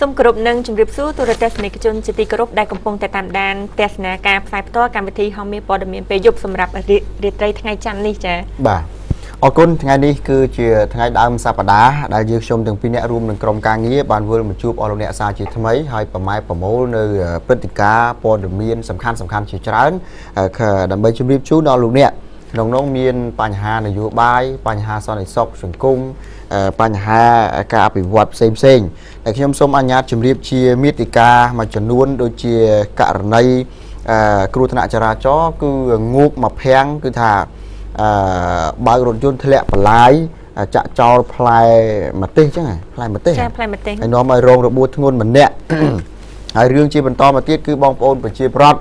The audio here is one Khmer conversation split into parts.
សូមគោរពនិងជម្រាបសួរទូរទស្សនិកជនជាទីគោរពដែលកំពុងតែតាមដានទស្សនាការផ្សាយផ្ទាល់កម្មវិធីហោមាសព័ត៌មានពេលយប់សម្រាប់រាត្រីថ្ងៃច័ន្ទនេះចា៎ បាទអរគុណថ្ងៃនេះគឺជាថ្ងៃដើមសប្តាហ៍ដែលយើងខ្ញុំទាំងពីរអ្នករួមនឹងក្រុមការងារបានវិលមកជួបអស់លោកអ្នកសាជាថ្មីហើយប្រម៉ែប្រមូលនៅព្រឹត្តិការណ៍ព័ត៌មានសំខាន់សំខាន់ជាច្រើនដើម្បីជម្រាបជូនដល់លោកអ្នកក្នុងនោះមានបញ្ហានយោបាយបញ្ហាសន្តិសុខសង្គមបញ្ហាការអភិវឌ្ឍផ្សេងផ្សេងដែលខ្ញុំសូមអនុញ្ញាតជម្រាបជាមេតិកាមួយចំនួនដូចជាករណីគ្រោះថ្នាក់ចរាចរណ៍គឺងូកមកភាំងគឺថាអឺបើករថយន្តធ្លាក់បន្លាយចាក់ចោលផ្លែម្ទេសចឹងផ្លែម្ទេស ចាផ្លែម្ទេស ហើយនាំឲ្យរងរបួសធ្ងន់ម្នាក់ហើយរឿងជាបន្តមកទៀតគឺបងប្អូនប្រជាប្រដ្ឋ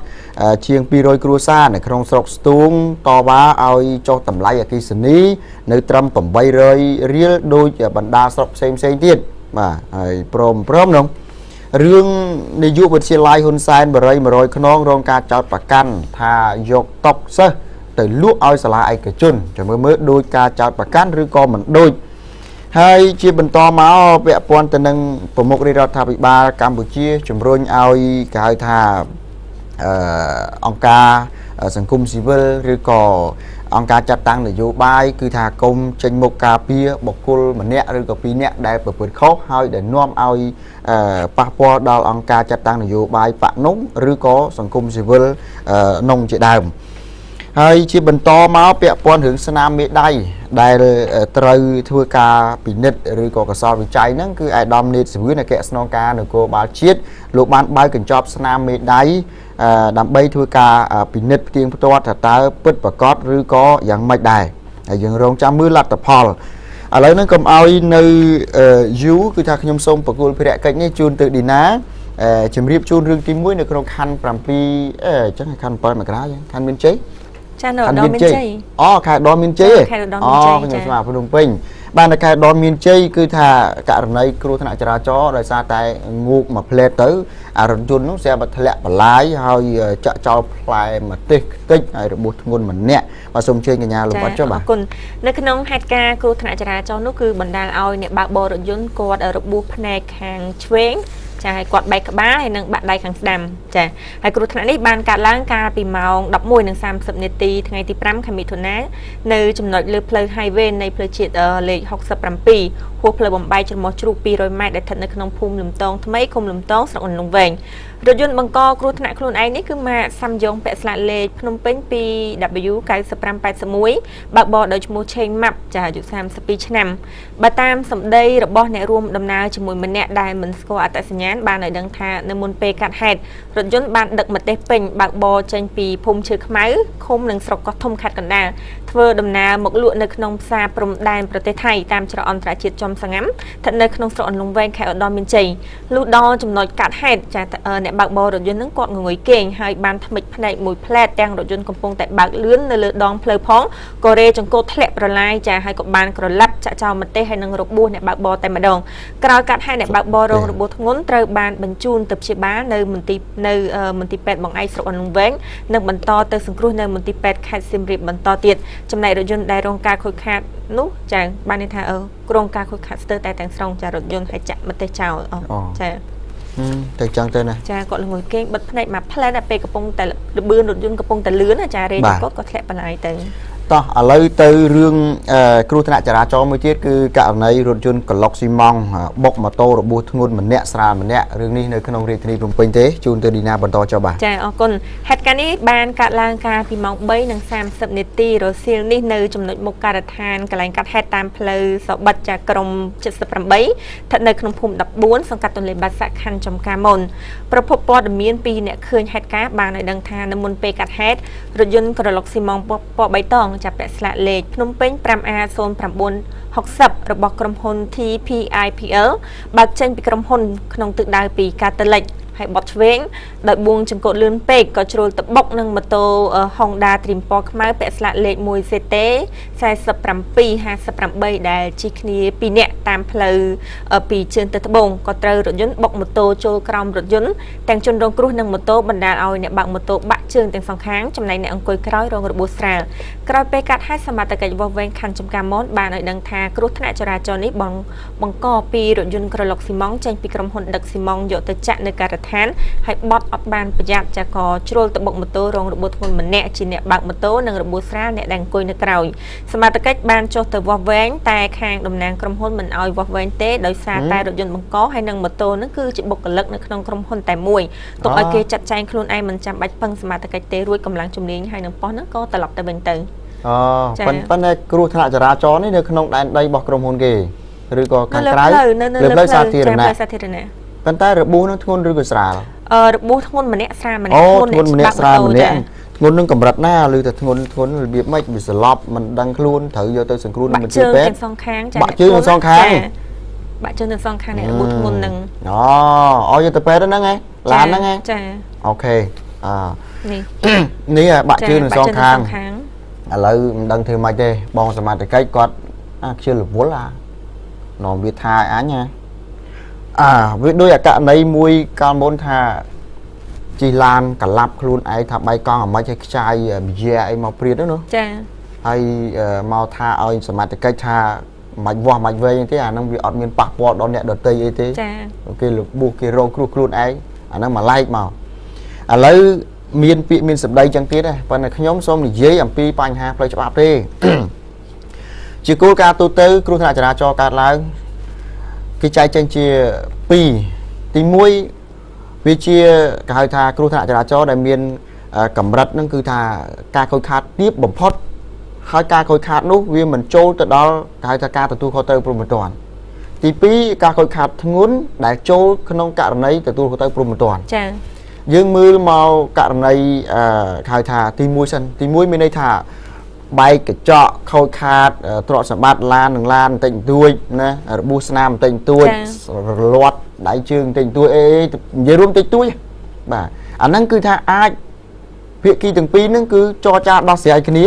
ជាង200គ្រួសារនៅក្នុងស្រុកស្ទួងតវ៉ាឲ្យចុះតម្លៃអគ្គិសនីនៅត្រឹម800រៀលដូចបណ្ដាស្រុកផ្សេងផ្សេងទៀតបាទហើយព្រមព្រមនោះរឿងនាយកវិទ្យាល័យហ៊ុនសែនបរិយ100ខ្នងរងការចោទប្រកាន់ថាយកតុកសិស្សទៅលក់ឲ្យសាលាឯកជនចាំមើលមើលដោយការចោទប្រកាន់ឬក៏មិនដូចហើយជាបន្តមកពាក់ព័ន្ធទៅនឹងប្រមុខរាជរដ្ឋាភិបាលកម្ពុជាជំរុញឲ្យគេហៅថាអឺអង្គការសង្គមស៊ីវិលឬក៏អង្គការចាត់តាំងនយោបាយគឺថាគុំចេញមុខការពារបុគ្គលម្នាក់ឬក៏ពីរនាក់ដែលប្រព្រឹត្តខុសហើយដែលនាំឲ្យប៉ះពាល់ដល់អង្គការចាត់តាំងនយោបាយបកនំឬក៏សង្គមស៊ីវិលនំជាដើមហើយជាបន្តមកពាក់ព័ន្ធរឿងស្នាមមេដៃដែលត្រូវធ្វើការពិនិត្យឬក៏កសលវិច័យហ្នឹងគឺអាយដាមនេតសវឿនអគ្គស្នងការនគរបាលជាតិលោកបានបើកកញ្ចប់ស្នាមមេដៃដើម្បីធ្វើការពិនិត្យផ្ទៀងផ្ទាត់ថាតើពិតប្រាកដឬក៏យ៉ាងម៉េចដែរហើយយើងរងចាំមើលលទ្ធផលឥឡូវហ្នឹងកុំឲ្យនៅយូរគឺថាខ្ញុំសូមប្រគល់ភារកិច្ចនេះជូនទៅឌីណាជំរាបជូនរឿងទី1នៅក្នុងខណ្ឌ7អញ្ចឹងខណ្ឌ7មករាខណ្ឌមានជ័យ ចានៅឧត្តរមានជ័យ អូខេត្តឧត្តរមានជ័យខេត្តឧត្តរមានជ័យ អូខ្ញុំស្មាភ្នំពេញបាទនៅខេត្តឧត្តរមានជ័យគឺថាករណីគ្រោះថ្នាក់ចរាចរណ៍ដោយសារតែងូកមួយផ្លែតទៅអារថយន្តនោះស្រាប់តែធ្លាក់បន្លាយហើយចាក់ចោលផ្លែម្ទេសខ្ទេចហើយរបួសធ្ងន់ម្នាក់បាទសូមអញ្ជើញកញ្ញាលំអត់ចុះបាទ អរគុណនៅក្នុងហេតុការណ៍គ្រោះថ្នាក់ចរាចរណ៍នោះគឺបណ្ដាលឲ្យអ្នកបើកបររថយន្តគាត់របួសភ្នែកខាងឆ្វេងចាហើយគាត់បែកក្បាលហើយនិងបាក់ដៃខាងស្ដាំចាហើយគ្រោះថ្នាក់នេះបានកើតឡើងកាលពីម៉ោង11:30នាទីថ្ងៃទី5ខែមិថុនានៅចំណុចលើផ្លូវ Highway នៃផ្លូវជាតិលេខ67ហួសផ្លូវបំបែកច្រមុះជ្រូក200ម៉ែត្រដែលស្ថិតនៅក្នុងភូមិលំតងថ្មីឃុំលំតងស្រុកអន្លង់វែងរថយន្តបង្កគ្រោះថ្នាក់ខ្លួនឯងនេះគឺម៉ាកសាំយ៉ុងពាក់ស្លាកលេខភ្នំពេញ 2W 9581បើកបរដោយឈ្មោះឆេងម៉ាប់ចាអាយុ32ឆ្នាំបើតាមសម្ដីរបស់អ្នករួមដំណើរជាមួយម្នាក់ដែលមិនស្គាល់អត្តសញ្ញាណបានឲ្យដឹងថានៅមុនពេលកាត់ហេតុរថយន្តបានដឹកម្ទេសពេញបើកបរចេញពីភូមិឈើខ្មៅឃុំនិងស្រុកកោះធំខេត្តកណ្ដាលធ្វើដំណើរមកលក់នៅក្នុងផ្សារព្រំដែនប្រទេសថៃតាមច្រកអន្តរជាតិចំសងាំស្ថិតនៅក្នុងស្រុកអន្លង់វែងខេត្តឧត្តរមានជ័យលុះដល់ចំណុចកាត់ហេតុចាអ្នកបើកបររថយន្តនឹងគាត់ងងុយគេងហើយបានថ្មិចភ្នែកមួយផ្លែតទាំងរថយន្តកំពុងតែបើកលឿននៅលើដងផ្លូវផងក៏រេចង្កូតធ្លាក់ប្រឡាយចាហើយក៏បានក្រឡាប់ចាក់ចោលម្ទេសហើយនឹងរបួសអ្នកបើកបរតែម្ដងក្រោយកាត់ហេតុអ្នកបើកបររងរបួសធ្ងន់ត្រូវបានបញ្ជូនទៅព្យាបាលនៅមន្ទីរពេទ្យបង្អែកស្រុកអន្លង់វែងនិងបន្តទៅសង្គ្រោះនៅមន្ទីរពេទ្យខេត្តសៀមរាបបន្តទៀតចំណែករថយន្តដែលរងការខូចខាតនោះចាបានន័យថាគ្រងការខូចខាតស្ទើរតែទាំងស្រុងចារថយន្តហើយចាក់ម្ទេសចោលចា ទៅចឹងទៅណា ចាគាត់ល្ងួយគេងបិទភ្នែកមួយផ្លែតដល់ពេលកំពុងតែលបឿនរថយន្តកំពុងតែលឿនចារេចង្កូតក៏ធ្លាក់បន្លាយទៅ តោះឥឡូវទៅរឿងគ្រោះថ្នាក់ចរាចរណ៍មួយទៀតគឺករណីរថយន្តក្លុកស៊ីម៉ង់បុកម៉ូតូរបួសធ្ងន់ម្នាក់ស្រាលម្នាក់រឿងនេះនៅក្នុងរាជធានីភ្នំពេញទេជូនទៅឌីណាបន្តចុះបាទ ចាអរគុណហេតុការណ៍នេះបានកើតឡើងកាលពីម៉ោង3:30នាទីរសៀលនេះនៅចំណុចមុខការដ្ឋានកន្លែងកាត់ហេតុតាមផ្លូវសបិតចាក្រុម78ស្ថិតនៅក្នុងភូមិ14សង្កាត់ទន្លេបាសាក់ខណ្ឌចំការមនប្រភពព័ត៌មានពីអ្នកឃើញហេតុការណ៍បានឲ្យដឹងថានៅមុនពេលកាត់ហេតុរថយន្តក្រឡុកស៊ីម៉ង់ពណ៌បៃតងចាប់ពាក់ស្លាកលេខភ្នំពេញ 5A0960 របស់ក្រុមហ៊ុន TPIPL បើកចេញពីក្រុមហ៊ុនក្នុងទិសដៅពីកាតលិច ហើយបត់ឆ្វេងដោយបួងចង្កូតលឿនពេកក៏ជ្រុលទៅបុកនឹងម៉ូតូ Honda Dream ពណ៌ខ្មៅពាក់ស្លាកលេខ1 CT 4758ដែលជិះគ្នា2នាក់តាមផ្លូវពីជើងទៅត្បូងក៏ត្រូវរថយន្តបុកម៉ូតូចូលក្រោមរថយន្តទាំងជនរងគ្រោះនិងម៉ូតូបណ្ដាលឲ្យអ្នកបើកម៉ូតូបាក់ជើងទាំងសងខាងចំណែកអ្នកអង្គុយក្រោយរងរបួសស្រាលក្រោយពេលកាត់ហេតុសមត្ថកិច្ចវាស់វែងខណ្ឌចំការមនបានឲ្យដឹងថាគ្រោះថ្នាក់ចរាចរណ៍នេះបង្កពីរថយន្តក្រឡុកស៊ីម៉ងចេញពីក្រុមហ៊ុនដឹកស៊ីម៉ងយកទៅចាក់នៅការដ្ឋានហើយបត់អត់បានប្រយ័ត្នចាក៏ជ្រុលទៅបុកម៉ូតូរងរបួសធ្ងន់ម្នាក់ជាអ្នកបើកម៉ូតូនិងរបួសស្រាលអ្នកដែលអង្គុយនៅក្រោយសមត្ថកិច្ចបានចុះទៅវាស់វែងតែខាងតំណាងក្រុមហ៊ុនមិនឲ្យវាស់វែងទេដោយសារតែរថយន្តបង្កហើយនិងម៉ូតូនឹងគឺជាបុគ្គលិកនៅក្នុងក្រុមហ៊ុនតែមួយទុកឲ្យគេចាត់ចែងខ្លួនឯងមិនចាំបាច់ពឹងសមត្ថកិច្ចទេរួចកម្លាំងជំនាញហើយនឹងប៉ុស្តិ៍ហ្នឹងក៏ត្រឡប់ទៅវិញទៅប៉ុន្តែគ្រោះថ្នាក់ចរាចរណ៍នេះនៅក្នុងដែនដីរបស់ក្រុមហ៊ុនគេឬក៏ខាងក្រៅលើផ្លូវសាធារណៈប៉ុន្តែរបួសនឹងធ្ងន់ឬក៏ស្រាលរបួសធ្ងន់ម្នាក់ស្រាលម្នាក់ធ្ងន់ម្នាក់ស្រាលម្នាក់ធ្ងន់នឹងកម្រិតណាឬតែធ្ងន់របៀបម៉េចវាស្លាប់មិនដឹងខ្លួនត្រូវយកទៅសង្គ្រោះនៅមន្ទីរពេទ្យបាក់ជើងទាំងសងខាងបាក់ជើងទាំងសងខាងអ្នករបួសធ្ងន់នឹងអូយកទៅពេទ្យហ្នឹងហ៎ឡានហ្នឹងហ៎ចាអូខេនេះបាក់ជើងទាំងសងខាងឥឡូវមិនដឹងធ្វើម៉េចទេបងសមត្ថកិច្ចគាត់ខ្ជិលរវល់នាំវាថាឲ្យអញណាវាដូចអាករណីមួយកាលមុនថាជិះឡានកឡាប់ខ្លួនឯងថាបែកកង់អាម៉េចឲ្យខ្ចាយបយាអីមកព្រាតហ្នឹងចាហើយមកថាឲ្យសមត្ថកិច្ចថាមិនវាស់មិនវែងទេអាហ្នឹងវាអត់មានប៉ះពាល់ដល់អ្នកដទៃអីទេចាគេរបួសគេរងគ្រោះខ្លួនឯងអាហ្នឹងមកឡែកមកឥឡូវមានពាក្យមានសម្ដីចឹងទៀតដែរប៉ុន្តែខ្ញុំសូមនិយាយអំពីបញ្ហាផ្លូវច្បាប់ទេជាគោលការណ៍ទូទៅគ្រោះថ្នាក់ចរាចរណ៍កើតឡើងគេចែកចេញជា2ទី1វាជាគេហៅថាគ្រោះថ្នាក់ចរាចរណ៍ដែលមានកម្រិតហ្នឹងគឺថាការខូចខាតទាបបំផុតហើយការខូចខាតនោះវាមិនចូលទៅដល់គេហៅថាការទទួលខុសត្រូវព្រហ្មទណ្ឌទី2ការខូចខាតធ្ងន់ដែលចូលក្នុងករណីទទួលខុសត្រូវព្រហ្មទណ្ឌចា៎យើងមើលមកករណីគេហៅថាទី1សិនទី1មានន័យថាបែកកញ្ចក់ខូចខាតទ្រព្យសម្បត្តិឡាននិងឡានបន្តិចបន្តួចណារបួសស្នាមបន្តិចបន្តួចរលាត់ដៃជើងបន្តិចបន្តួចអីនិយាយរួមបន្តិចតួចបាទអាហ្នឹងគឺថាអាចភាគីទាំងពីរហ្នឹងគឺចរចាដោះស្រាយគ្នា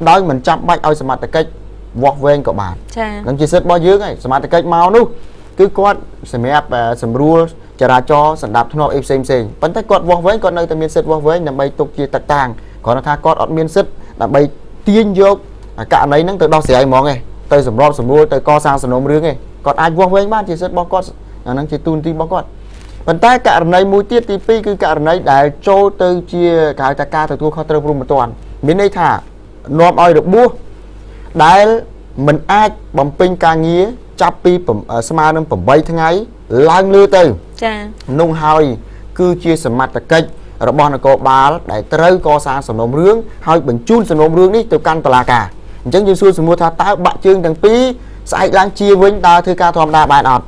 ដោយមិនចាំបាច់ឲ្យសមត្ថកិច្ចវាស់វែងក៏បានចា៎នឹងជាសិទ្ធិរបស់យើងហើយសមត្ថកិច្ចមកនោះគឺគាត់សម្រាប់សម្រួលចរាចរណ៍សម្ដាប់ធ្នាប់អីផ្សេងផ្សេងប៉ុន្តែគាត់វាស់វែងគាត់នៅតែមានសិទ្ធិវាស់វែងដើម្បីទុកជាតឹកតាងគ្រាន់តែថាគាត់អត់មានសិទ្ធិដើម្បីទាញយកករណីហ្នឹងទៅដោះស្រាយហ្មងឯងទៅសម្របសម្រួលទៅកសាងសំណុំរឿងឯងគាត់អាចវាស់វែងបានជាសិទ្ធិរបស់គាត់អាហ្នឹងជាទូនទីរបស់គាត់ប៉ុន្តែករណីមួយទៀតទី2គឺករណីដែលចូលទៅជាគេហៅថាការទទួលខុសត្រូវព្រហ្មទណ្ឌមានន័យថានាំឲ្យរបួសដែលមិនអាចបំពេញការងារចាប់ពីស្មើនឹង8ថ្ងៃឡើងលើទៅចានោះហើយគឺជាសមត្ថកិច្ចរបស់នគរបាលដែលត្រូវកសាងសំណុំរឿងហើយបញ្ជូនសំណុំរឿងនេះទៅកាន់តុលាការអញ្ចឹងយើងសួរសំណួរថាតើបាក់ជើងទាំងពីរស្អែកឡើងជាវិញដើរធ្វើការធម្មតាបានអត់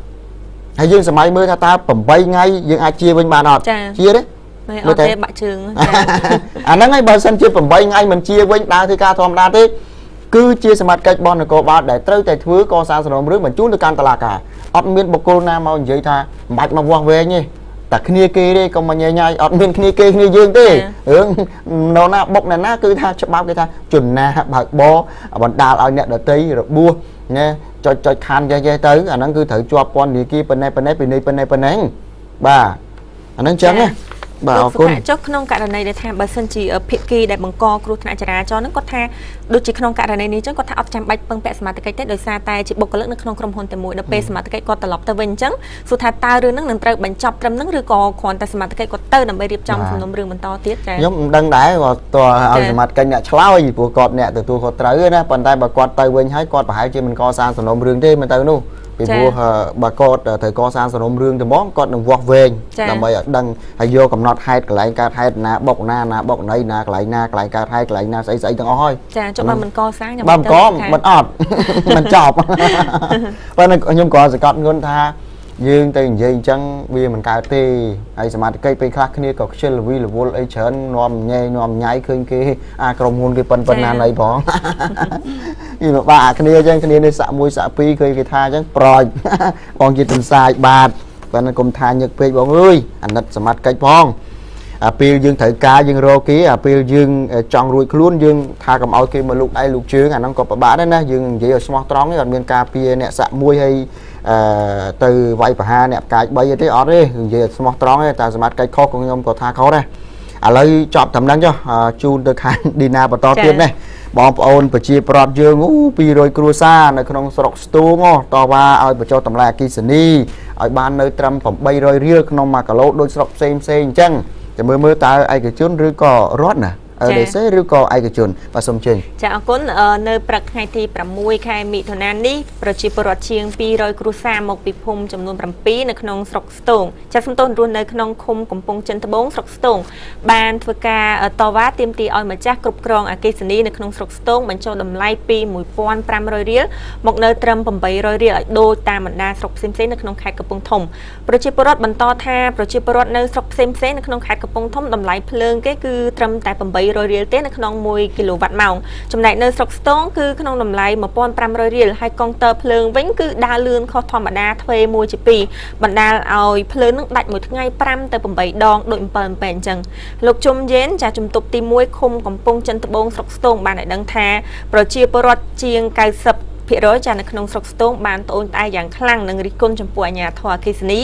ហើយយើងសម័យមើលថាតើ8ថ្ងៃយើងអាចជាវិញបានអត់ជាទេមិនអត់ទេបាក់ជើងអាហ្នឹងហើយបើសិនជា8ថ្ងៃមិនជាវិញដើរធ្វើការធម្មតាទេគឺជាសមត្ថកិច្ចរបស់នគរបាលដែលត្រូវតែធ្វើកសាងសំណុំរឿងបញ្ជូនទៅកាន់តុលាការអត់មានបុគ្គលណាមកនិយាយថាមិនបាច់មកវាស់វែងទេតែគ្នាគេទេកុំមកញ៉ៃញ៉ៃអត់មានគ្នាគេគ្នាយើងទេរឿងនរណាបុកអ្នកណាគឺថាច្បាប់គេថាជនណាបើកបបណ្ដាលឲ្យអ្នកដទៃរបួសណាចុចចុចខានចេះចេះទៅអាហ្នឹងគឺត្រូវជាប់ពន្ធនាគារប៉ុណ្ណេះប៉ុណ្ណេះពីនេះប៉ុណ្ណេះប៉ុណ្ណេះបាទអាហ្នឹងចឹងណាបាទអរគុណចុះក្នុងករណីដែលថាបើសិនជាភាគីដែលបង្កគ្រោះថ្នាក់ចរាចរណ៍ហ្នឹងគាត់ថាដូចជាក្នុងករណីនេះចឹងគាត់ថាអត់ចាំបាច់ពឹងពាក់សមត្ថកិច្ចទេដោយសារតែជាបុគ្គលិកនៅក្នុងក្រុមហ៊ុនតែមួយដល់ពេលសមត្ថកិច្ចគាត់ត្រឡប់ទៅវិញអញ្ចឹងសួរថាតើរឿងហ្នឹងនឹងត្រូវបញ្ចប់ត្រឹមហ្នឹងឬក៏គ្រាន់តែសមត្ថកិច្ចគាត់ទៅដើម្បីរៀបចំសំណុំរឿងបន្តទៀតចាខ្ញុំមិនដឹងដែរគាត់តើឲ្យសមត្ថកិច្ចអ្នកឆ្លើយព្រោះគាត់អ្នកទទួលខុសត្រូវណាប៉ុន្តែបើគាត់ទៅវិញហើយគាត់ប្រហែលជាមិនកសាងសំណុំរឿងទេមិនទៅនោះពីព្រោះបើគាត់ត្រូវកសាងសំណុំរឿងត្មងគាត់នឹងវាស់វែងដើម្បីឲ្យដឹងហើយយកកំណត់ហេតុកន្លែងកើតហេតុណាបុកណាណាបុកណីណាកន្លែងណាកន្លែងកើតហេតុកន្លែងណាស្អីស្អីទាំងអស់ហើយចាចុះបើមិនកសាងបើមិនកមិនអត់មិនចប់ប៉ុន្តែខ្ញុំក៏សង្កត់ងន់ថាយើងទៅនិយាយអញ្ចឹងវាមិនកើតទេហើយសមត្ថកិច្ចពេលខ្លះគ្នាក៏ខ្ជិលវីរវល់អីច្រើននាំញ៉ែនាំញ៉ៃឃើញគេអាក្រុមហ៊ុនគេប៉ុណ្ណាណីផងវាពិបាកអាគ្នាអញ្ចឹងគ្នានេះសាក់1សាក់2ឃើញគេថាអញ្ចឹងប្រចបងជាទន្សាយបាទ ប៉ុន្តែកុំថាញឹកពេកបងអើយអាណិតសមត្ថកិច្ចផងអាពេលយើងត្រូវការយើងរកគេអាពេលយើងចង់រួចខ្លួនយើងថាកុំឲ្យគេមកលូកដៃលូកជើងអាហ្នឹងក៏ពិបាកដែរណាយើងនិយាយឲ្យស្មោះត្រង់ទេអត់មានការពារអ្នកសាក់មួយហើយទៅវាយប្រហារអ្នកផ្កាយ3ទេអត់ទេនិយាយឲ្យស្មោះត្រង់ទេតែសមត្ថកិច្ចខុសក៏ខ្ញុំក៏ថាខុសដែរឥឡូវចប់តំណែងចុះជូនទៅខាងឌីណាបន្តទៀតនេះបងប្អូនប្រជាប្រដ្ឋយើង200គ្រួសារនៅក្នុងស្រុកស្ទូងតវ៉ាឲ្យបញ្ចុះតម្លៃអគ្គិសនីឲ្យបាននៅត្រឹម800រៀលក្នុង1គីឡូដូចស្រុកផ្សេងផ្សេងអញ្ចឹងតែមើលតើឯកជនឬក៏រដ្ឋណា LDC ឬក៏ឯកជនបាទសូមជើញចាអរគុណនៅព្រឹកថ្ងៃទី6ខែមិថុនានេះប្រជាពលរដ្ឋជាង200គ្រួសារមកពីភូមិចំនួន7នៅក្នុងស្រុកស្ទងចាសំទោសរស់នៅក្នុងឃុំកំពង់ចិនត្បូងស្រុកស្ទងបានធ្វើការតវ៉ាទាមទារឲ្យម្ចាស់គ្រប់គ្រងអគ្គិសនីនៅក្នុងស្រុកស្ទងបញ្ចុះតម្លៃពី1500រៀលមកនៅត្រឹម800រៀលឲ្យដូចតាមបណ្ដាស្រុកផ្សេងៗនៅក្នុងខេត្តកំពង់ធំប្រជាពលរដ្ឋបន្តថាប្រជាពលរដ្ឋនៅស្រុកផ្សេងៗនៅក្នុងខេត្តកំពង់ធំតម្លៃភ្លើងគេគឺត្រឹមតែ800រៀលទេនៅក្នុង1គីឡូវ៉ាត់ម៉ោងចំណែកនៅស្រុកស្ទងគឺក្នុងតម្លៃ1500រៀលហើយកុងទ័រភ្លើងវិញគឺដើរលឿនខុសធម្មតាទ្វេ1ជា2បណ្ដាលឲ្យភ្លើងនឹងដាច់មួយថ្ងៃ5ទៅ8ដងដូច7អំពែអញ្ចឹងលោកជុំយេនចាជំទប់ទី1ឃុំកំពង់ចិនត្បូងស្រុកស្ទងបានឲ្យដឹងថាប្រជាពលរដ្ឋជាង90%ចានៅក្នុងស្រុកស្ទងបានត្អូញត្អែយ៉ាងខ្លាំងនឹងរិះគន់ចំពោះអាជ្ញាធរអគ្គិសនី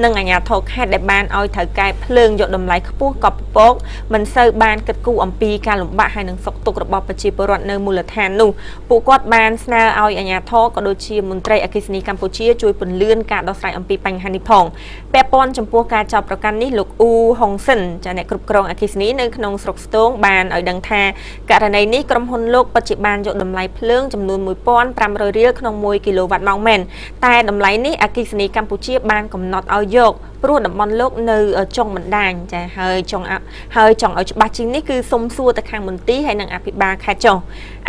និងអាជ្ញាធរខេត្តដែលបានឲ្យថៅកែភ្លើងយកតម្លៃខ្ពស់កប់ពកមិនសូវបានគិតគូរអំពីការលំបាកហើយនឹងសុខទុក្ខរបស់ប្រជាពលរដ្ឋនៅមូលដ្ឋាននោះពួកគាត់បានស្នើឲ្យអាជ្ញាធរក៏ដូចជាមន្ត្រីអគ្គិសនីកម្ពុជាជួយពន្លឿនការដោះស្រាយអំពីបញ្ហានេះផងពាក់ព័ន្ធចំពោះការចោទប្រកាន់នេះលោកអ៊ូហុងស៊ិនចាអ្នកគ្រប់គ្រងអគ្គិសនីនៅក្នុងស្រុកស្ទងបានឲ្យដឹងថាករណីនេះក្រុមហ៊ុនលោកពិតជាបានយកតម្លៃភ្លើងចំនួន1500រៀលក្នុង1គីឡូវ៉ាត់ម៉ោងមែនតែតម្លៃនេះអគ្គិសនីកម្ពុជាបានកំណត់ឲ្យយកព្រោះតំបន់លោកនៅចុងបណ្ដាញចាហើយចង់ឲ្យច្បាស់ជាងនេះគឺសុំសួរទៅខាងមន្ទីរហើយនិងអភិបាលខេត្តចុះ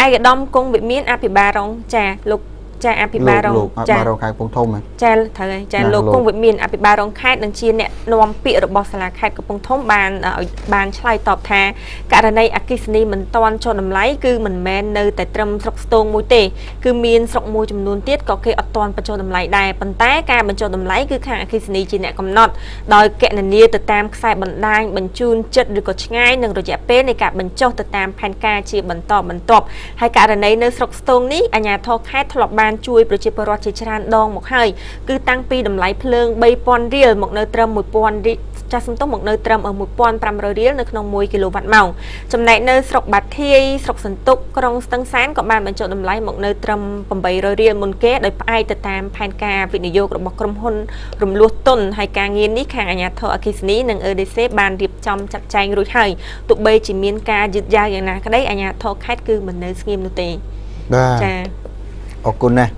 ឯកឧត្តមគង់វិមានអភិបាលរងចាលោកចាអភិបាលរងចារងខេត្តកំពង់ធំចាត្រូវហើយចាលោកគង់វិមានអភិបាលរងខេត្តនិងជាអ្នកនាំពាក្យរបស់សាលាខេត្តកំពង់ធំបានឆ្លើយតបថាករណីអគ្គិសនីមិនទាន់ចុះតម្លៃគឺមិនមែននៅតែត្រឹមស្រុកស្ទងមួយទេគឺមានស្រុកមួយចំនួនទៀតក៏គេអត់ទាន់បញ្ចុះតម្លៃដែរប៉ុន្តែការបញ្ចុះតម្លៃគឺខាងអគ្គិសនីជាអ្នកកំណត់ដោយកណនាទៅតាមខ្សែបណ្ដាញបញ្ជូនចិត្តឬក៏ឆ្ងាយនិងរយៈពេលនៃការបញ្ចុះទៅតាមផែនការជាបន្តបន្ទាប់ហើយករណីនៅស្រុកស្ទងនេះអាជ្ញាធរខេត្តធ្លាប់បានជួយប្រជាពលរដ្ឋជាច្រើនដងមកហើយគឺតាំងពីតម្លៃភ្លើង3000រៀលមកនៅត្រឹម1000រៀលចាស់សំទោសមកនៅត្រឹម1500រៀលនៅក្នុង1គីឡូវ៉ាត់ម៉ោងចំណែកនៅស្រុកបាធាយស្រុកសន្ទុកក្រុងស្ទឹងសែនក៏បានបញ្ចុះតម្លៃមកនៅត្រឹម800រៀលមុនគេដោយផ្អែកទៅតាមផែនការវិនិយោគរបស់ក្រុមហ៊ុនរំលោះទុនហើយការងារនេះខាងអាជ្ញាធរអគ្គិសនីនិង EDC បានរៀបចំចាត់ចែងរួចហើយទោះបីជាមានការយឺតយ៉ាវយ៉ាងណាក្តីអាជ្ញាធរខេត្តគឺមិននៅស្ងៀមនោះទេបាទចាអរគុណណាស់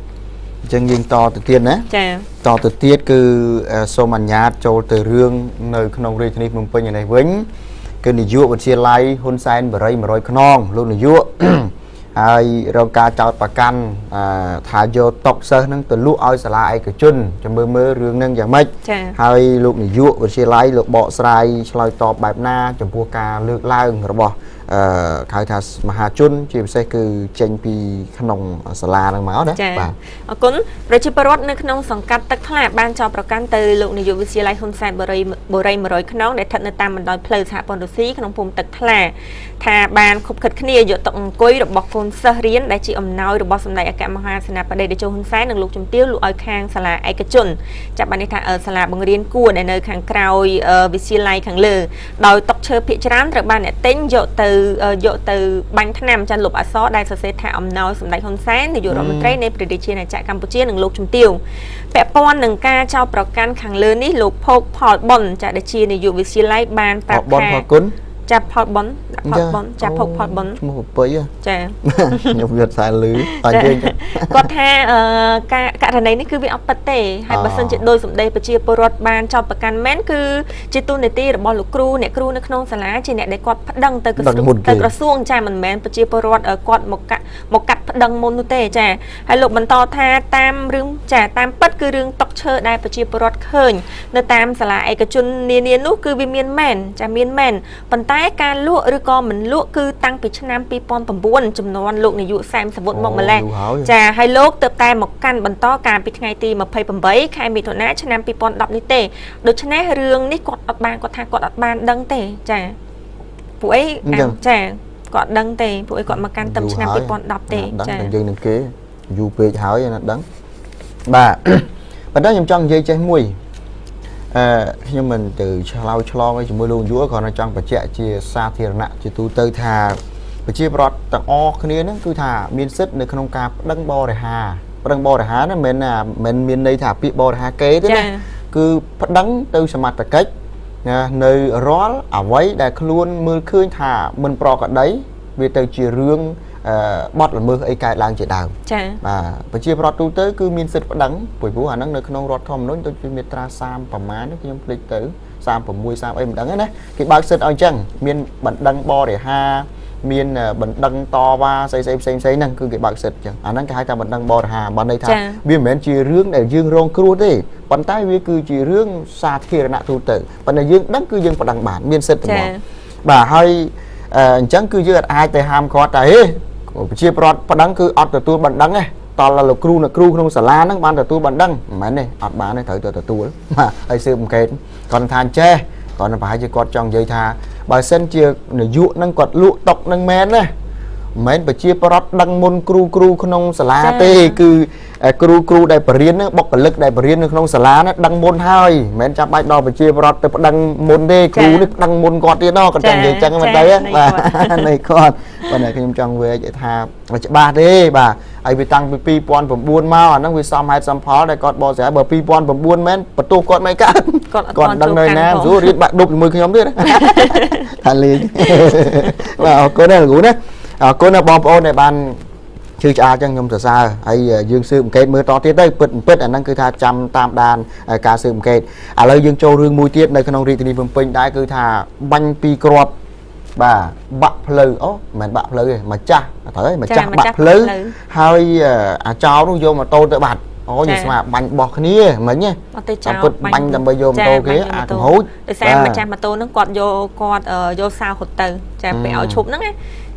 អញ្ចឹងយើងតទៅទៀតណាចាតទៅទៀតគឺសូមអនុញ្ញាតចូលទៅរឿងនៅក្នុងរាជធានីភ្នំពេញនេះវិញគឺនាយកវិទ្យាល័យហ៊ុនសែនបរិយ100ខ្នងលោកនាយកហើយរងការចោទប្រកាន់ថាយកតុកសិស្សនឹងទៅលក់ឲ្យសាលាឯកជនចាំមើលរឿងនឹងយ៉ាងម៉េចហើយលោកនាយកវិទ្យាល័យលោកបកស្រាយឆ្លើយតបបែបណាចំពោះការលើកឡើងរបស់ហៅថាមហាជនជាពិសេសគឺចេញពីក្នុងសាលាហ្នឹងមកណាបាទអរគុណប្រជាពលរដ្ឋនៅក្នុងសង្កាត់ទឹកថ្លាបានចោទប្រកាន់ទៅលោកនាយកវិទ្យាល័យហ៊ុនសែនបរិយ100ខ្នងដែលស្ថិតនៅតាមបណ្ដោយផ្លូវសហព័ន្ធរុស្ស៊ីក្នុងភូមិទឹកថ្លាថាបានខុបខិតគ្នាយកតុអង្គុយរបស់កូនសិស្សរៀនដែលជាអំណោយរបស់សម្ដេចអគ្គមហាសេនាបតីតេជោហ៊ុនសែននិងលោកជំទាវលក់ឲ្យខាងសាលាឯកជនចាប់បាននេះថាសាលាបង្រៀនគួរដែលនៅខាងក្រោយវិទ្យាល័យខាងលើដោយតុឈើភាគច្រើនត្រូវបានអ្នកទិញយកទៅបាញ់ថ្នាំចាន់លុបអក្សរដែលសរសេរថាអំណោយសម្ដេចហ៊ុនសែននាយករដ្ឋមន្ត្រីនៃព្រះរាជាណាចក្រកម្ពុជានិងលោកជំទាវពាក់ព័ន្ធនឹងការចោទប្រកាន់ខាងលើនេះលោកភោគផលបុនចាដែលជានាយកវិទ្យាល័យបានប្រាប់ថាផលគុណចាផលបុនផលបុនចាភោគផលបុនឈ្មោះប្រពៃចាខ្ញុំវាខ្សែលឺអញ្ជើញគាត់ថាការករណីនេះគឺវាអត់ពិតទេហើយបើសិនជាដោយសម្ដីប្រជាពលរដ្ឋបានចោទប្រកាន់មែនគឺជាទូនាទីរបស់លោកគ្រូអ្នកគ្រូនៅក្នុងសាលាជាអ្នកដែលគាត់ប្តឹងទៅក្រសួងចាមិនមែនប្រជាពលរដ្ឋគាត់មកកាត់ប្តឹងមុននោះទេចាហើយលោកបន្តថាតាមរឿងចាតាមពិតគឺរឿងតុកឈើដែលប្រជាពលរដ្ឋឃើញនៅតាមសាលាឯកជននានានោះគឺវាមានមែនចាមានមែនប៉ុន្តែ តែការលក់ឬក៏មិនលក់គឺតាំងពីឆ្នាំ2009ចំនួនលោកនាយកសែមសវុតមកម្លេះចាហើយលោកទៅតែមកកាន់បន្តកាលពីថ្ងៃទី28ខែមិថុនាឆ្នាំ2010នេះទេដូច្នេះរឿងនេះគាត់អត់បានគាត់ថាគាត់អត់បានដឹងទេចាពួកអីចាគាត់ដឹងទេពួកអីគាត់មកកាន់ទៅឆ្នាំ2010ទេចាយើងនឹងគេយូរពេកហើយណាដឹងបាទប៉ុន្តែខ្ញុំចង់និយាយចេះមួយខ្ញុំមិនទៅឆ្លើយឆ្លងជាមួយលោកយុគ្រាន់តែចង់បញ្ជាក់ជាសាធារណៈជាទូទៅថាប្រជាពលរដ្ឋទាំងអស់គ្នាហ្នឹងគឺថាមានសិទ្ធិនៅក្នុងការប្តឹងបរិហាប្តឹងបរិហាហ្នឹងមិនមានន័យថាពាក្យបរិហាគេទេណាគឺប្តឹងទៅសមត្ថកិច្ចណានៅរាល់អ្វីដែលខ្លួនមើលឃើញថាមិនប្រក្រតីវាទៅជារឿងបទល្មើសអីកើតឡើងជាដើមចា៎បាទប្រជាពលរដ្ឋទូទៅគឺមានសិទ្ធិប្តឹងព្រោះអាហ្នឹងនៅក្នុងរដ្ឋធម្មនុញ្ញដូចជាមាត្រា30ប្រមាណខ្ញុំភ្លេចទៅ36 30អីមិនដឹងណាគេបើកសិទ្ធិឲ្យអញ្ចឹងមានបណ្ដឹងបរិហាមានបណ្ដឹងតវ៉ាស្អីស្អីផ្សេងផ្សេងហ្នឹងគឺគេបើកសិទ្ធិអញ្ចឹងអាហ្នឹងគេហៅថាបណ្ដឹងបរិហាបានន័យថាវាមិនមែនជារឿងដែលយើងរងគ្រោះទេប៉ុន្តែវាគឺជារឿងសាធារណៈទូទៅប៉ុន្តែយើងដឹងគឺយើងប្តឹងបានមានសិទ្ធិទាំងបាទហើយអញ្ចឹងគឺយើងអាចទៅហាមគាត់តែហេប្រជាពលរដ្ឋប្តឹងគឺអត់ទទួលបណ្ដឹងទេតលលោកគ្រូអ្នកគ្រូក្នុងសាលាហ្នឹងបានទទួលបណ្ដឹងមិនមែនទេអត់បានទេត្រូវទៅទទួលបាទហើយស៊ើបអង្កេតគាត់ថាចេះគាត់ប្រហែលជាគាត់ចង់និយាយថាបើសិនជានាយកហ្នឹងគាត់លក់តុកហ្នឹងមែនណាមិនមែនប្រជាពលរដ្ឋដឹងមុនគ្រូគ្រូក្នុងសាលាទេគឺគ្រូគ្រូដែលបរៀនហ្នឹងបុគ្គលិកដែលបរៀននៅក្នុងសាលាហ្នឹងដឹងមុនហើយមិនមែនចាំបាច់ដល់ប្រជាពលរដ្ឋទៅប្តឹងមុនទេគ្រូនេះប្តឹងមុនគាត់ទៀតគាត់ចង់និយាយចឹងមិនទៅបាទនៃគាត់ប៉ុន្តែខ្ញុំចង់វែកឲ្យថាច្បាស់ទេបាទហើយវាតាំងពី2009មកអាហ្នឹងវាសមហេតុសមផលដែលគាត់បកស្រាយបើ2009មែនបន្ទោសគាត់មិនកើតគាត់ដឹងនៅណាស្រួលរៀនបាក់ឌុបជាមួយខ្ញុំទៀតថាលេងបាទអរគុណណាស់លោកគ្រូណាអរគុណណាបងប្អូនដែលបានជឿឆ្អាលចឹងខ្ញុំសរសើរហើយយើងស៊ើបអង្កេតមើលតទៀតទៅពិតពិតអាហ្នឹងគឺថាចាំតាមដានការស៊ើបអង្កេតឥឡូវយើងចូលរឿងមួយទៀតនៅក្នុងរាជធានីភ្នំពេញដែរគឺថាបាញ់ពីគ្រាប់បាទបាក់ផ្លូវអូមិនមែនបាក់ផ្លូវទេម្ចាស់ត្រូវហើយម្ចាស់បាក់ផ្លូវហើយអាចោនោះយកម៉ូតូទៅបាត់អូយស្មាបាញ់បោះគ្នាមិញអត់ទេចោលបាញ់ដើម្បីយកម៉ូតូគេអាកំហូចដោយសារម្ចាស់ម៉ូតូហ្នឹងគាត់យកគាត់យកសោរត់ទៅចាពេលឲ្យឈប់ហ្នឹងណា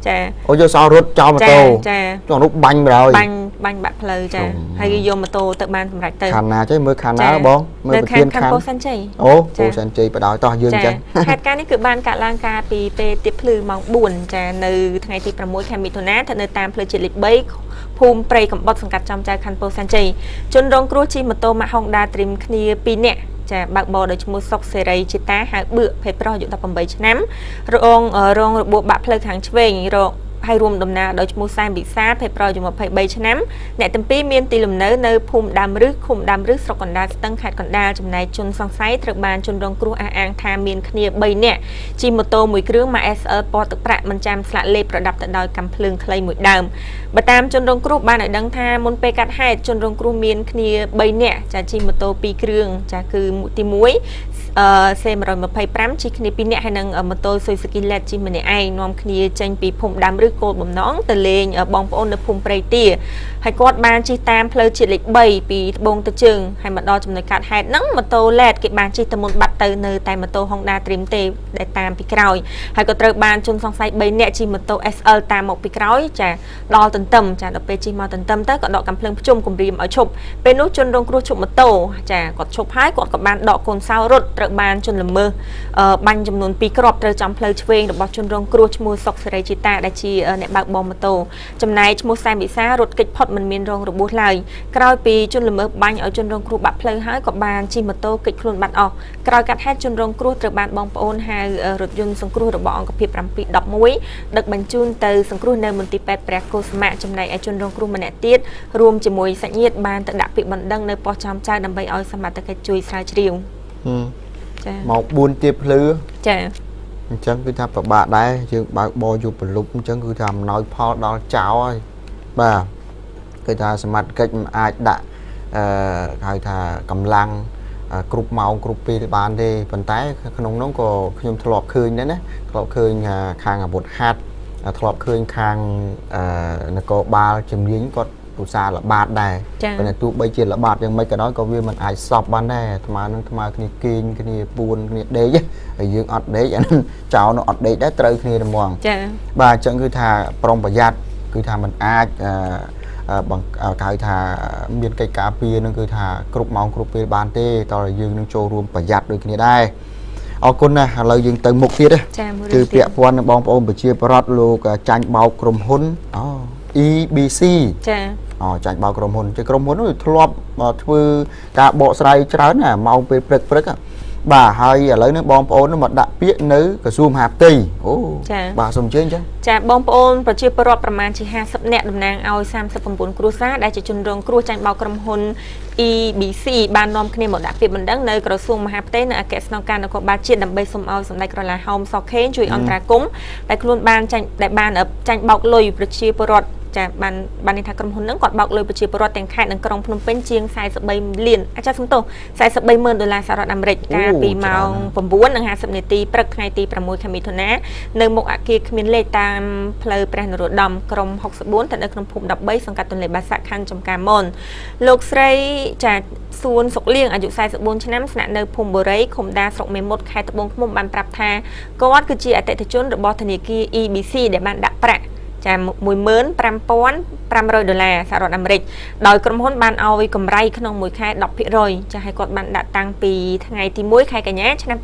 ចាអូយកសោរត់ចោលម៉ូតូចាចង់នោះបាញ់បណ្ដោយបាញ់បាក់ផ្លូវចាហើយគេយកម៉ូតូទៅបានសម្រាប់ទៅខាងណាចេះមើលខាងណាបងមើលប្រធានខាងពោធិ៍សែនជ័យអូពោធិ៍សែនជ័យបណ្ដោយតោះយើងចឹងហេតុការណ៍នេះគឺបានកើតឡើងកាលពីពេលទៀបភ្លឺម៉ោង4ចានៅថ្ងៃទី6ខែមិថុនាស្ថិតនៅតាមផ្លូវជាតិលេខ3ភូមិព្រៃកំបុតសង្កាត់ចំចៅខណ្ឌពោធិ៍សែនជ័យជនរងគ្រោះជិះម៉ូតូម៉ាក Honda Dream គ្នា2នាក់ចាបើកបរដោយឈ្មោះសុកសេរីជាតាហៅបឿកភេទប្រុសអាយុ18ឆ្នាំរងរបួសបាក់ផ្លូវខាងឆ្វេងរងហើយរួមដំណើរដោយឈ្មោះសែមវិសាលភេទប្រុសអាយុ23ឆ្នាំអ្នកទាំងពីរមានទីលំនៅនៅភូមិដើមរឹសឃុំដើមរឹសស្រុកកណ្ដាលស្ទឹងខេត្តកណ្ដាលចំណែកជនសង្ស័យត្រូវបានជនរងគ្រោះអះអាងថាមានគ្នា3នាក់ជិះម៉ូតូមួយគ្រឿងម៉ាក SL ពណ៌ទឹកប្រាក់មិនចាំស្លាកលេខប្រដាប់ទៅដោយកាំភ្លើងខ្លីមួយដើមបើតាមជនរងគ្រោះបានឲ្យដឹងថាមុនពេលកាត់ហេតុជនរងគ្រោះមានគ្នា3នាក់ចាជិះម៉ូតូ2គ្រឿងចាគឺទី1 C125 ជិះគ្នា2នាក់ហើយនឹងម៉ូតូ Suzuki Led ជិះម្នាក់ឯងនាំគ្នាចេញពីភូមិដើមរឹសគោលបំណងទៅលេងបងប្អូននៅភូមិព្រៃទាហើយគាត់បានជិះតាមផ្លូវជាតិលេខ3ពីត្បូងទៅជើងហើយមកដល់ចំណុចកាត់ហេតុហ្នឹងម៉ូតូ Led គេបានជិះទៅមុនបាត់ទៅនៅតែម៉ូតូ Honda Dream ទេដែលតាមពីក្រោយហើយក៏ត្រូវបានជនសង្ស័យ3នាក់ជិះម៉ូតូ SL តាមមកពីក្រោយចាដល់ទន្ទឹមចាដល់ពេលជិះមកទន្ទឹមទៅក៏ដកកាំភ្លើងភ្ជុំគំរាមឲ្យឈប់ពេលនោះជនរងគ្រោះឈប់ម៉ូតូចាគាត់ឈប់ហើយគាត់ក៏បានដកកូនសោរត់ត្រូវបានជនល្មើសបាញ់ចំនួន2គ្រាប់ត្រូវចំផ្លូវឆ្វេងរបស់ជនរងគ្រោះឈ្មោះសុកសេរីជីតាដែលជាអ្នកបើកបរម៉ូតូចំណែកឈ្មោះសែមវិសារត់គេចផុតមិនមានរងរបួសឡើយក្រោយពីជនល្មើសបាញ់ឲ្យជនរងគ្រោះបាក់ផ្លូវហើយក៏បានជិះម៉ូតូគេចខ្លួនបាត់អស់ក្រោយកាត់ហេតុជនរងគ្រោះត្រូវបានបងប្អូនហៅរថយន្តសង្គ្រោះរបស់អង្គភាព711ដឹកបញ្ជូនទៅសង្គ្រោះនៅមន្ទីរពេទ្យព្រះកុសមៈចំណែកឯជនរងគ្រោះម្នាក់ទៀតរួមជាមួយសាច់ញាតិបានទៅដាក់ពាក្យបណ្ដឹងនៅប៉ុស្តិ៍ចំចៅដើម្បីឲ្យសមត្ថកិច្ចជួយស្រាវជ្រាវចាមក4ទៀបភ្លឺចាអញ្ចឹងគឺថាពិបាកដែរយើងបើកបរយប់ព្រលប់អញ្ចឹងគឺថាអំណោយផលដល់ចោលហើយបាទគឺថាសមត្ថកិច្ចមិនអាចដាក់ហៅថាកម្លាំងគ្រប់ម៉ោងគ្រប់ពេលបានទេប៉ុន្តែក្នុងនោះក៏ខ្ញុំធ្លាប់ឃើញដែរណាធ្លាប់ឃើញខាងអាវុធហត្ថធ្លាប់ឃើញខាងនគរបាលជំនាញគាត់ឧស្សាហ៍ល្បាតដែរប៉ុន្តែទោះបីជាល្បាតយ៉ាងម៉េចក៏ដោយក៏វាមិនអាចសពបានដែរអាត្មានឹងអាត្មាគ្នាគេងគ្នាពួនគ្នាដេក ហើយយើងអត់ដេកអានឹងចោលនោះអត់ដេកដែរត្រូវគ្នាហ្មង ចា បាទអញ្ចឹងគឺថាប្រុងប្រយ័ត្នគឺថាมันអាចបង្គេហៅថាមានកិច្ចការពារនឹងគឺថាគ្រប់ម៉ោងគ្រប់ពេលបានទេតើយើងនឹងចូលរួមប្រយ័ត្នដូចគ្នាដែរអរគុណណាស់ឥឡូវយើងទៅមុខទៀតណា ចាមួយ គឺ រឿងទៀត ពាក់ព័ន្ធនឹងបងប្អូនប្រជាពលរដ្ឋលោកចាញ់បោកក្រុមហ៊ុនអូ EBC ចា អូចាញ់បោកក្រុមហ៊ុនជាក្រុមហ៊ុននោះធ្លាប់ធ្វើការបកស្រាយច្រើនណាម៉ោងពេលព្រឹកព្រឹកហ៎បាទហើយឥឡូវនេះបងប្អូននោះមកដាក់ពាក្យនៅក្រសួងមហាផ្ទៃអូបាទសូមអញ្ជើញចឹង ចាបងប្អូនប្រជាពលរដ្ឋប្រមាណជា50នាក់តំណាងឲ្យ39គ្រួសារដែលជាជនរងគ្រោះចាញ់បោកក្រុមហ៊ុន EBC បាននាំគ្នាមកដាក់ពាក្យបណ្ដឹងនៅក្រសួងមហាផ្ទៃនៅអគ្គស្នងការនគរបាលជាតិដើម្បីសូមឲ្យសម្ដេចក្រឡាហោមសខេងជួយអន្តរាគមន៍ដែលខ្លួនបានចាញ់ដែលបានចាញ់បោកលុយប្រជាពលរដ្ឋចាបានបានន័យថាក្រុមហ៊ុនហ្នឹងគាត់បោកលុយប្រជាពលរដ្ឋទាំងខេត្តនិងក្រុងភ្នំពេញជាង43លានអាចារ្យសំទោស43ម៉ឺនដុល្លារសហរដ្ឋអាមេរិកកាលពីម៉ោង9:50នាទីព្រឹកថ្ងៃទី6ខែមិថុនានៅមុខអគារគ្មានលេខតាមផ្លូវព្រះនរោត្តមក្រុម64ស្ថិតនៅក្នុងភូមិ13សង្កាត់ទន្លេបាសាក់ខណ្ឌចំការមនលោកស្រីចាសួនសុកលៀងអាយុ44ឆ្នាំស្នាក់នៅភូមិបុរីឃុំដាស្រុកមេមត់ខេត្តត្បូងឃ្មុំបានប្រាប់ថាគាត់គឺជាអតិថិជនរបស់ធនាគារ EBC ដែលបានដាក់ប្រាក់ចា15500ដុល្លារសហរដ្ឋអាមេរិកដោយក្រុមហ៊ុនបានឲ្យកម្រៃក្នុងមួយខែ10%ចាឲ្យគាត់បានដាក់តាំងពីថ្ងៃទី1ខែកញ្ញាឆ្នាំ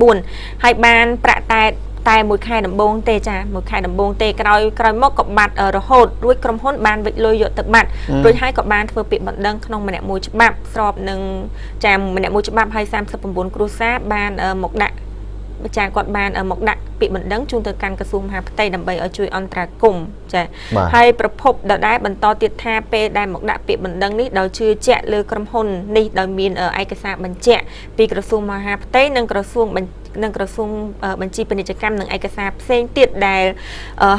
2014ហើយបានប្រាក់តែមួយខែដំបូងទេចាមួយខែដំបូងទេក្រោយមកក៏បាត់រហូតរួចក្រុមហ៊ុនបានវិចលុយយកទៅបាត់រួចហើយក៏បានធ្វើពាក្យបណ្ដឹងក្នុងម្នាក់មួយច្បាប់ស្របនឹងចាម្នាក់មួយច្បាប់ហើយ39គ្រួសារបានមកដាក់ចាគាត់បានមកដាក់ពាក្យបណ្ដឹងជូនទៅកាន់ក្រសួងមហាផ្ទៃដើម្បីឲ្យជួយអន្តរាគមន៍ចាហើយប្រភពដដែលបន្តទៀតថាពេលដែលមកដាក់ពាក្យបណ្ដឹងនេះដោយជឿជាក់លើក្រុមហ៊ុននេះដោយមានឯកសារបញ្ជាក់ពីក្រសួងមហាផ្ទៃនិងក្រសួងបញ្ជីពាណិជ្ជកម្មនិងឯកសារផ្សេងទៀតដែល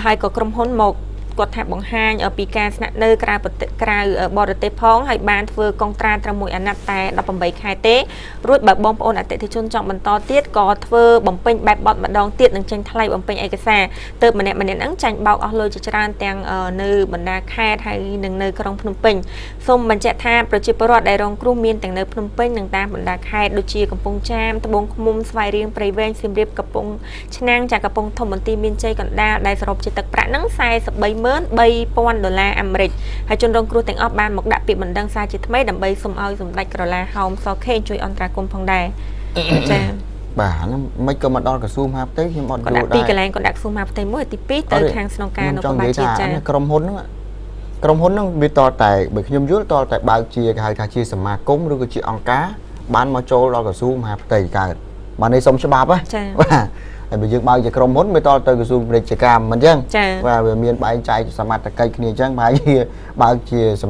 ហើយក៏ក្រុមហ៊ុនមកគាត់ថាបង្ហាញពីការស្នាក់នៅក្រៅប្រទេសក្រៅបរទេសផងហើយបានធ្វើកុងត្រាត្រឹមមួយអាណត្តិតែ18ខែទេរួចបើបងប្អូនអតិថិជនចង់បន្តទៀតក៏ធ្វើបំពេញបែបបទម្ដងទៀតនឹងចេញថ្លៃបំពេញឯកសារទើបម្នាក់ម្នាក់ហ្នឹងចាញ់បោកអស់លុយជាច្រើនទាំងនៅបណ្ដាខេត្តហើយនិងនៅក្រុងភ្នំពេញសូមបញ្ជាក់ថាប្រជាពលរដ្ឋដែលរងគ្រោះមានទាំងនៅភ្នំពេញនិងតាមបណ្ដាខេត្តដូចជាកំពង់ចាមត្បូងឃ្មុំស្វាយរៀងព្រៃវែងសៀមរាបកំពង់ឆ្នាំងចាកំពង់ធំបន្ទាយមានជ័យកណ្ដាលដែលសរុបជាទឹកប្រាក់ហ្នឹង43000ដុល្លារអាមេរិកហើយជនរងគ្រោះទាំងអស់បានមកដាក់ពាក្យបណ្ដឹងសារជាថ្មីដើម្បីសូមឲ្យសម្ដេចក្រឡាហោមសខេងជួយអន្តរាគមន៍ផងដែរចា បាទហ្នឹងមិនក៏មកដល់ក្រសួងមហាផ្ទៃខ្ញុំអត់យល់ដែរ ពីកន្លែងក៏ដាក់ក្រសួងមហាផ្ទៃមួយទី2ទៅខាងស្នងការនគរបាលជាតិចា ក្រុមហ៊ុនហ្នឹងវាតតែបើខ្ញុំយល់តតែបើកជាគេហៅថាជាសមាគមឬក៏ជាអង្គការបានមកចូលដល់ក្រសួងមហាផ្ទៃកើតបាទនេះសុំច្បាប់ណាបាទហើយបើយើងបើកជាក្រុមហ៊ុនវាតទៅក្រសួងពាណិជ្ជកម្មមិនអញ្ចឹងបាទវាមានបែងចែកសមត្ថកិច្ចគ្នាអញ្ចឹងបើជាបើកជា